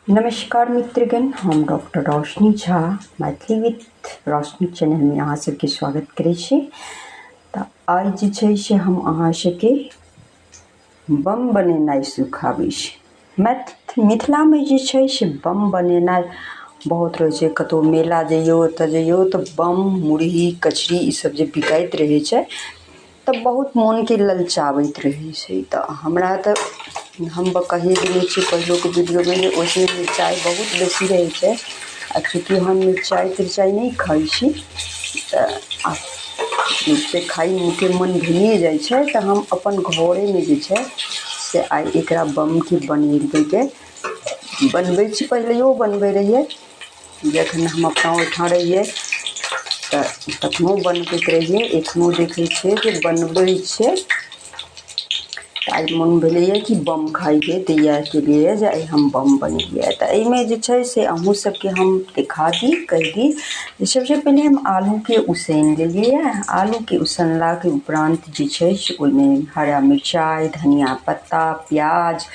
नमस्कार मित्रगण, हम डॉक्टर रोशनी झा मैथिली विथ रोशनी चैनलमे अहाँ सबके स्वागत करै छी। तऽ आइ जे छै से हम अहाँ सबके बम बनेनाइ सिखाबै छी। मिथिलामे जे छै से बम बनेनाइ बहुत रहै छै। कतहु मेला जइयौ, ओतऽ जइयौ तऽ बम, मुरही, कचरी ई सब जे बिकाइत रहै छै तऽ बहुत मोनके ललचाबैत रहै छै। तऽ हमरा तऽ हम कहि देने छी पहिलुक वीडियोमे जे ओहिमे मिरचाइ बहुत बेसी रहै छै, आ चूँकि हम मिरचाइ तिरचाइ नहि खाइ छी तऽ से खाइके मन भइए जाइ छै। तऽ हम अपन घरेमे जे छै से आइ एकरा बमके बनेबैके बनबै छी। पहिलैयो बनबै रहियै, जखन हम अपना ओहिठाम रहियै तऽ तखनो बनबैत रहियै। एखनो देखै छियै जे बनबै छै। तऽ आइ मोन भेलैए कि बम खाइके, तऽ इएह केलियै जे आइ हम बम बनेलियै। तऽ एहिमे जे छै से अहूँ सबके हम देखा दी, कहि दी जे सबसँ पहिले हम आलूके उसनि लेलियै। आलूके उसनलाके उपरान्त जे छै से ओहिमे हरा मिरचाइ, धनिया पत्ता, प्याज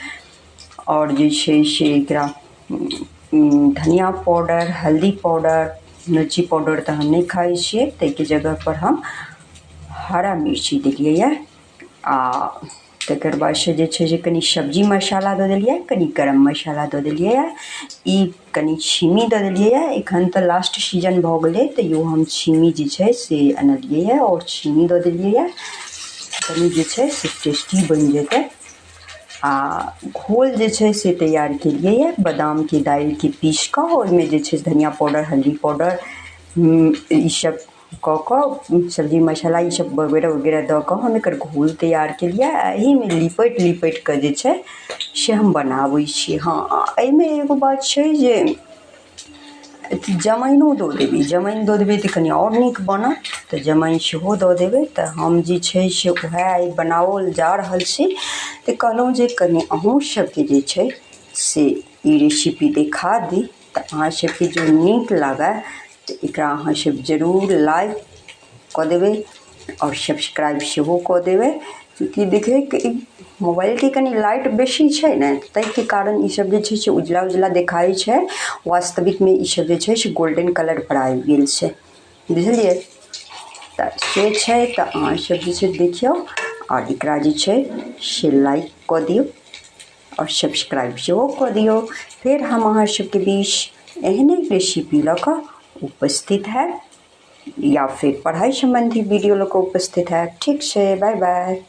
आओर जे छै से एकरा धनिया पाउडर, हल्दी पाउडर, मिर्ची पाउडर तऽ हम नहि खाइ छियै, ताहिके जगहपर हम हरा मिर्ची देलियै। आ तकर बादसँ जे छै से कनि सब्जी मसाला दऽ देलियै, कनि गरम मसाला दऽ देलियै, ई कनि छिम्मी दऽ देलियै। एखन तऽ लास्ट सीजन भऽ गेलै, तैयो हम छिम्मी जे छै से अनलियै आओर छिम्मी दऽ देलियै। कनि जे छै से टेस्टी बनि जेतै। आ घोल जे छै से तैयार केलियै बादामके दालिके पीस कऽ, ओहिमे जे छै धनिया पाउडर, हल्दी पाउडर, ई सब कऽ कऽ, सब्जी मसाला ई सब वगैरह वगैरह दऽ कऽ हम एकर घोल तैयार केलियै। आ एहिमे लिपटि लिपटि कऽ जे छै से हम बनाबै छियै। हँ, एहिमे एगो बात छै जे अथी जमाइनो दऽ देबै। जमाइन दऽ देबै तऽ कनि आओर नीक बनत, तऽ जमाइन सेहो दऽ देबै। तऽ हम जे छै से उएह आइ बनाओल जा रहल छी। तऽ कहलहुँ जे कनि अहूँ सबके जे छै से ई रेसिपी देखा दी। तऽ अहाँ सबके जँ नीक लागए तऽ एकरा अहाँ सब जरूर लाइक कऽ देबै आओर सब्सक्राइब सेहो कऽ देबै। चूँकि देखैके मोबाइलके कनि लाइट बेसी छै ने, ताहिके कारण ईसब जे छै से उजला उजला देखाइ छै। वास्तविकमे ईसब जे छै से गोल्डन कलरपर आबि गेल छै, बुझलियै? तऽ से छै। तऽ अहाँ सब जे छै देखियौ आओर एकरा जे छै से लाइक कऽ दियौ आओर सब्सक्राइब सेहो कऽ दियौ। फेर हम अहाँ सबके बीच एहने रेसिपी लऽ कऽ उपस्थित हैब या फिर पढ़ाइ सम्बन्धी वीडियो लऽ कऽ उपस्थित हैब। ठीक छै, बाय बाय।